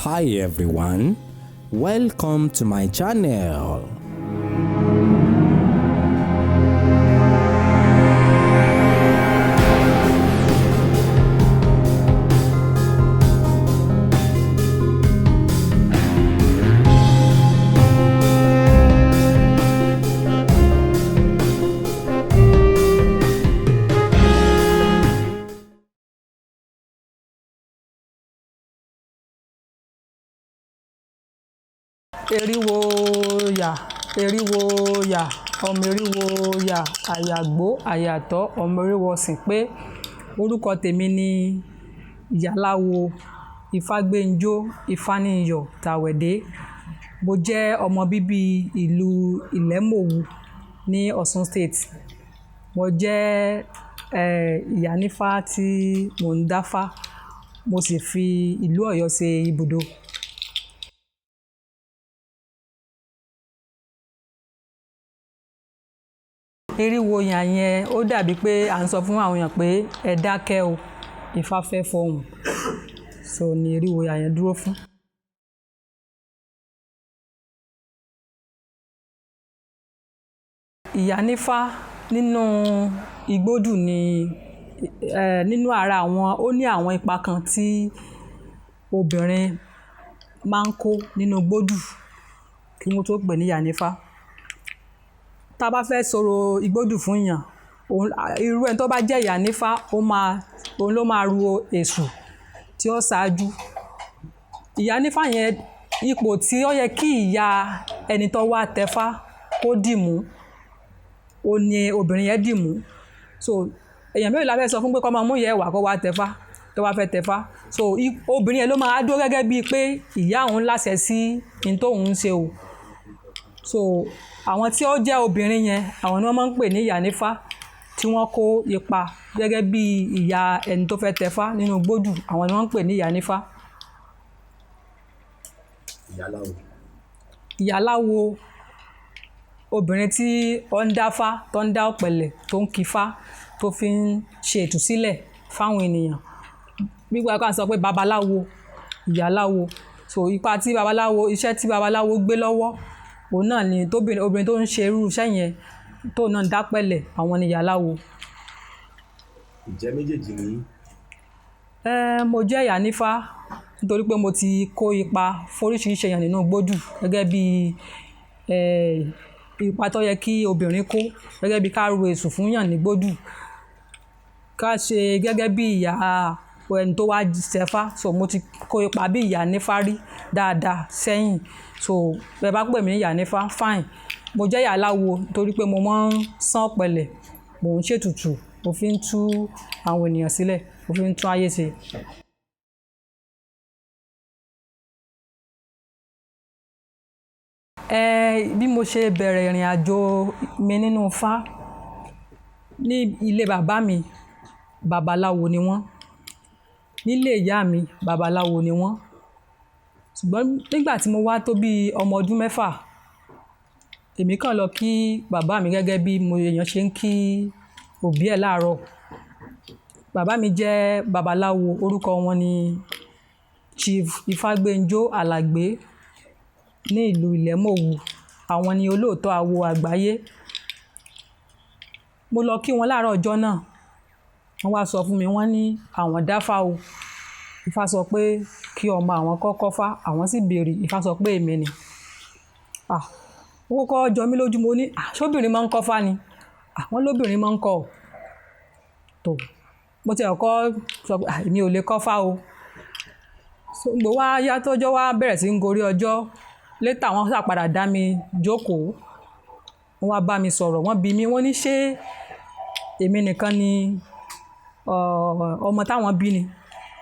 Hi everyone, welcome to my channel. Eriwo yà, eriwo yà, ọmọ eriwo yà, àyàgbó àyàtọ̀, ọmọ eriwo sìn pé. Orúkọ tèmi ni Ìyáláwo Ifágbénjó Ifáníyọ̀ Tàwẹ̀dé. Mo jẹ́ ọmọ bíbí ìlú Ìlẹ́mòwú ní Ọ̀ṣun State. Mo jẹ́ ìyánífá tí mò ń dáfá, mo sì fi ìlú Ọ̀yọ́ ṣe ibùdó. Eriwo yà yẹn ó dàbí pé à ń sọ fún àwọn èèyàn pé ẹ dákẹ́ o, Ifá fẹ́ fọhùn. So ni eriwo yà yẹn dúró fún. Ìyánífá nínú igbódù ni nínú ara àwọn, ó ní àwọn ipa kan tí obìnrin máa ń kó nínú igbódù kí wọ́n tó pè ní ìyánífá. Tá bá fẹ́ sọ̀rọ̀ igbódù fún èèyàn, irú ẹni tó bá jẹ́ ìyánífá, òun ló máa ru èṣù tí ó ṣáájú. Ìyánífá yẹn, ipò tí ó yẹ kí ìyá ẹni tó wá tẹfá kó dì mú, òun ni obìnrin yẹn dì mú. So èèyàn mélòó la fẹ́ sọ fún pé kó máa mú ìyá ẹ̀ wá kó wá tẹfá, tó bá fẹ́ tẹfá. So obìnrin yẹn ló máa dúró gẹ́gẹ́ bíi pé ìyá òun láṣẹ sí ohun tó ń ṣe o. So àwọn tí ó jẹ́ obìnrin yẹn, àwọn ni wọ́n máa ń pè ní ìyánífá tí wọ́n kó ipa gẹ́gẹ́ bí ìyá ẹni tó fẹ́ tẹfá nínú igbódù, àwọn ni wọ́n ń pè ní ìyánífá. Ìyáláwo. Ìyáláwo, obìnrin tí ó ń dáfá, tó ń dá ọ̀pẹ̀lẹ̀, tó ń kifá, tó fi ń ṣe ìtúsílẹ̀ fáwọn ènìyàn. Bí ìgbà kan sọ pé babaláwo, ìyáláwo. So ipa tí babaláwo, iṣẹ́ tí babaláwo gbé lọ́wọ́, òun náà ni tóbìnrin, obìnrin tó ń ṣe irú iṣẹ́ yẹn, tó náà ń dápẹ̀lẹ̀, àwọn ni ìyáláwo. Ǹjẹ́ méjèèjì ni yín? Mo jẹ́ ìyánífá nítorí pé mo ti kó ipa fóríṣiríṣi èèyàn nínú igbódù gẹ́gẹ́ bí ipa tó yẹ kí obìnrin kó, gẹ́gẹ́ bí ká ru èṣù fún èèyàn ní igbódù, ká ṣe gẹ́gẹ́ bí ìyá ẹni tó wá ṣẹfá. So mo ti kó ipa bí ìyánífá rí dáadáa sẹ́yìn. So bí ẹ bá pè mí ní ìyánífá, fine. Mo jẹ́ ìyáláwo nítorí pé mo máa ń sán ọ̀pẹ̀lẹ̀, mò ń ṣètùtù, mo fi ń tú àwọn ènìyàn sílẹ̀, mo fi ń tún ayé ṣe. Bí mo ṣe bẹ̀rẹ̀ ìrìnàjò mi nínú Ifá, ní ilé bàbá mi, babaláwo ni wọ́n. Nílé ìyá mi, babaláwo ni wọ́n. Ṣùgbọ́n nígbà tí mo wá tó bí ọmọ ọdún mẹ́fà, èmi kàn lọ kí bàbá mi gẹ́gẹ́ bí mo èèyàn ṣe ń kí òbí ẹ̀ láàárọ̀. Bàbá mi jẹ́ babaláwo, orúkọ wọn ni Chief Ifágbénjó Alàgbé ní ìlú Ìlẹ́mòwú. Àwọn ni olóòótọ́ awo àgbáyé. Mo lọ kí wọn láàárọ̀ ọjọ́ náà. Wọ́n wá sọ fún mi, wọ́n ní àwọn dáfá o. Ifá sọ pé kí ọmọ àwọn kọ́ kọ́fá, àwọn sì béèrè. Ifá sọ pé èmi ni. Ah, ó kọ́kọ́ jọ mí lójú, mo ní, ah, ṣé obìnrin máa ń kọ́fá ni? Ah, wọ́n lóbìnrin máa ń kọ́. Tó, mo ti kọ́kọ́ sọ pé, ah, èmi ò lè kọ́fá o. So gbogbo wá yá tọ́jọ́ wá bẹ̀rẹ̀ sí ń gorí ọjọ́. Later wọ́n sá padà dá mi jókòó. Wọ́n wá bá mi sọ̀rọ̀, wọ́n bi mí, wọ́n ní ṣé èmi nìkan ni ọmọ táwọn bí ni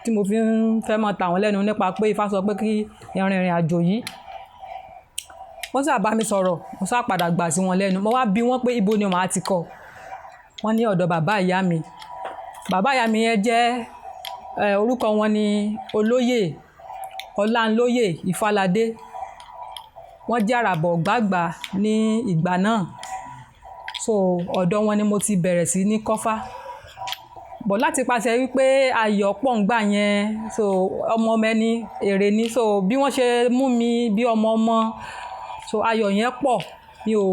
tí mo fi ń fẹ́ máa tà wọ́n lẹ́nu nípa pé Ifá sọ pé kí n rin ìrìnàjò yìí. Wọ́n sá bá mi sọ̀rọ̀, mo sá padà gbà sí wọn lẹ́nu. Mo wá bi wọ́n pé ibo ni màá ti kọ́. Wọ́n ní ọ̀dọ̀ bàbá ìyá mi. Bàbá ìyá mi yẹn jẹ́ orúkọ wọn ni Olóyè Ọláńlóyè Ifáládé. Wọ́n jẹ́ àràbọ̀ gbàgbà ní ìgbà náà. So ọ̀dọ̀ wọn ni mo ti bẹ̀rẹ̀ sí ní kọ́fá. But láti pàṣẹ wípé ayọ̀ pọ̀ ń gbà yẹn, so ọmọ ọmọ ẹni èrè ni, so bí wọ́n ṣe mú mi bí ọmọ ọmọ, so ayọ̀ yẹn pọ̀, mi ò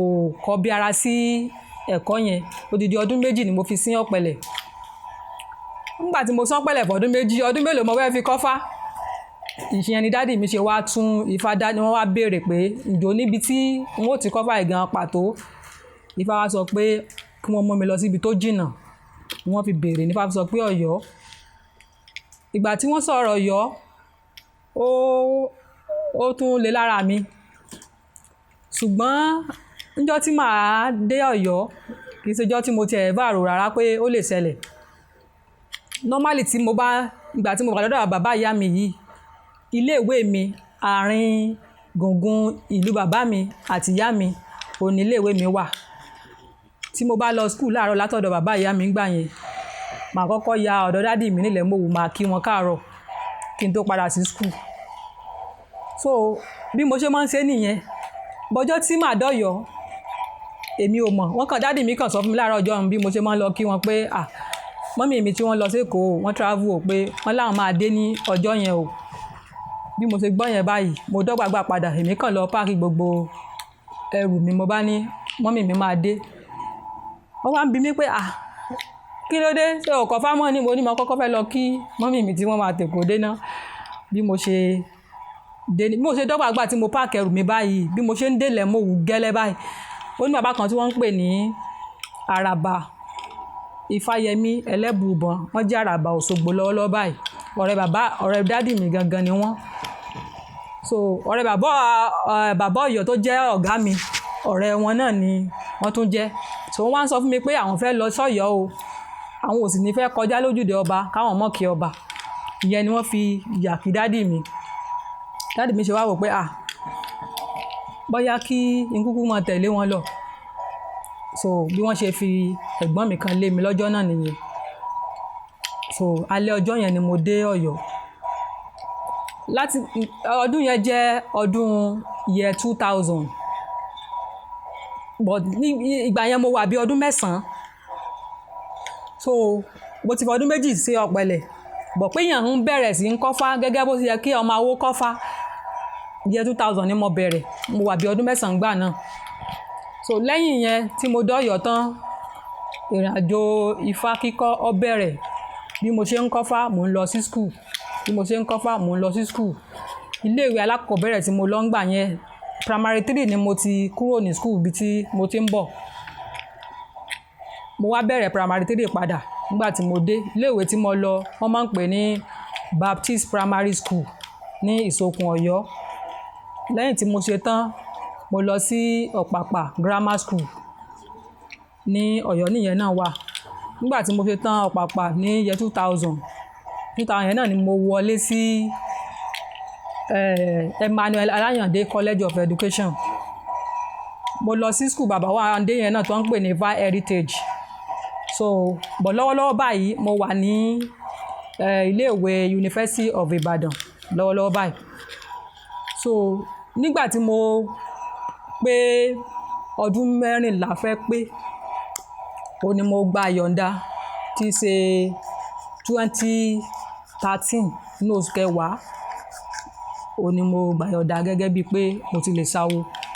kọ bí ara sí ẹ̀kọ́ yẹn. Odidi ọdún 2 ni mo fi sín ọ̀pẹ̀lẹ̀. Nígbà tí mo sín ọ̀pẹ̀lẹ̀ fọdún 2, ọdún mélòó mo fẹ́ fi kọ́fá? Ìṣe ni dádì mi ṣe wá tún Ifá dá, ni wọ́n wá béèrè pé ǹjọ́ níbi tí n ó ti kọ́fá ìgan pàtó. Ifá wá sọ pé kí wọ́n mú mi lọ síbi tó jìnnà. Wọ́n fi béèrè, ní Ifá fi sọ pé Ọ̀yọ́. Ìgbà tí wọ́n sọ̀rọ̀ Ọ̀yọ́, ó tún le lára mi. Ṣùgbọ́n níjọ́ tí màá dé Ọ̀yọ́, kì í ṣe ọjọ́ tí mo ti ẹ̀ bá rò rárá pé ó lè ṣẹlẹ̀. Normally tí mo bá, ìgbà tí mo wà lọ́dọ̀ bàbá ìyá mi yìí, ilé ìwé mi, àárín gbùngbùn ìlú bàbá mi àti ìyá mi, òní ilé ìwé mi wà. Tí mo bá lọ school láàárọ̀ látọ̀dọ̀ bàbá ìyá mi nígbà yẹn, màá kọ́kọ́ ya ọ̀dọ̀ dádì mi nílẹ̀ mòwú, màá kí wọn káàárọ̀ kí n tó padà sí school. So bí mo ṣe máa ń ṣe nìyẹn. Bọ́jọ́ tí màá dọ̀yọ́, èmi ò mọ̀. Wọ́n kan, dádì mi kàn sọ fún mi láàárọ̀ ọjọ́ mi bí mo ṣe máa ń lọ kí wọn pé, à, mummy mi tí wọ́n lọ sí Èkó, wọ́n travel o, pé wọ́n láwọn máa dé ní ọjọ́ yẹn o. Bí mo ṣe gbọ́ yẹn báyìí, mo dọ́gba gbà padà, èmi kàn lọ páàkì gbogbo ẹrù mi, mo bá ní mummy mi máa dé. Wọ́n wá ń bi mí pé, à, kí ló dé? Ṣé o kọ́ fá mọ́ ni? Mo ní mo kọ́kọ́ fẹ́ lọ kí mummy mi tí wọ́n máa tèkó dé ná. Bí mo ṣe dé ní, bí mo ṣe dọ́gba gbà tí mo páàkì ẹrù mi báyìí, bí mo ṣe ń dé ilẹ̀ mòwú gẹ́lẹ́ báyìí. Ó ní bàbá kan tí wọ́n ń pè ní Àràbà Ifáyẹmí Ẹlẹ́bùúbọn, wọ́n jẹ́ Àràbà Òṣogbo lọ́wọ́lọ́wọ́ báyìí. Ọ̀rẹ́ bàbá, ọ̀rẹ́ dádì mi gangan ni wọ́n. So ọ̀rẹ́ bàbá, bàbá Ọ̀yọ́ tó jẹ́ ọ̀gá mi, ọ̀rẹ́ wọn náà ni wọ́n tún jẹ́. So wọ́n wá ń sọ fún mi pé àwọn fẹ́ lọ sọ́yọ́ o, àwọn ò sì ní fẹ́ kọjá lójúde ọba káwọn mọ̀ kí ọba. Ìyẹn ni wọ́n fi yà kí dádì mi. Dádì mi ṣe wá wò pé, à, bóyá kí n kúkú máa tẹ̀lé wọn lọ. So bí wọ́n ṣe fi ẹ̀gbọ́n mi kan lé mi lọ́jọ́ náà nìyẹn. So alẹ́ ọjọ́ yẹn ni mo dé Ọ̀yọ́. Láti ọdún yẹn jẹ́ ọdún year 2000. But ní ìgbà yẹn mo wà bí ọdún 9. So mo ti fi ọdún 2 sí ọ̀pẹ̀lẹ̀. But pé èèyàn ń bẹ̀rẹ̀ sí ń kọ́fá gẹ́gẹ́ bó ṣe yẹ kí ọmọ awo kọ́fá. Year 2000 ni mo bẹ̀rẹ̀. Mo wà bí ọdún 9 ìgbà náà. So lẹ́yìn yẹn tí mo dé Ọ̀yọ́ tán, ìrìnàjò Ifá kíkọ́ ó bẹ̀rẹ̀. Bí mo ṣe ń kọ́fá, mò ń lọ sí school. Bí mo ṣe ń kọ́fá, mò ń lọ sí school. Ilé ìwé alákọ̀ọ́bẹ̀rẹ̀ tí mo lọ ń gbà yẹn, primary 3 ni mo ti kúrò ní school bí tí mo ti ń bọ̀. Mo wá bẹ̀rẹ̀ primary 3 padà nígbà tí mo dé. Ilé ìwé tí mo lọ, wọ́n máa ń pè ní Baptist Primary School ní Ìsokùn Ọ̀yọ́. Lẹ́yìn tí mo ṣe tán, mo lọ sí Ọ̀pàpà Grammar School ní Ọ̀yọ́ nìyẹn náà wà. Nígbà tí mo ṣe tán Ọ̀pàpà ní year 2000, 2000 yẹn náà ni mo wọlé sí, Emmanuel Alayande College of Education. Mo lọ sí school bàbá wa dé yẹn náà tó ń pè ní Va Heritage. So, but lọ́wọ́lọ́wọ́ báyìí mo wà ní, ilé ìwé University of Ibadan lọ́wọ́lọ́wọ́ báyìí. So nígbà tí mo pé ọdún 14 fẹ́ pé, òun ní mo gba ìyọ̀nda tí ṣe 2013 nínú oṣù kẹwàá. Òun ní mo gba ìyọ̀nda gẹ́gẹ́ bí pé mo ti lè ṣawo.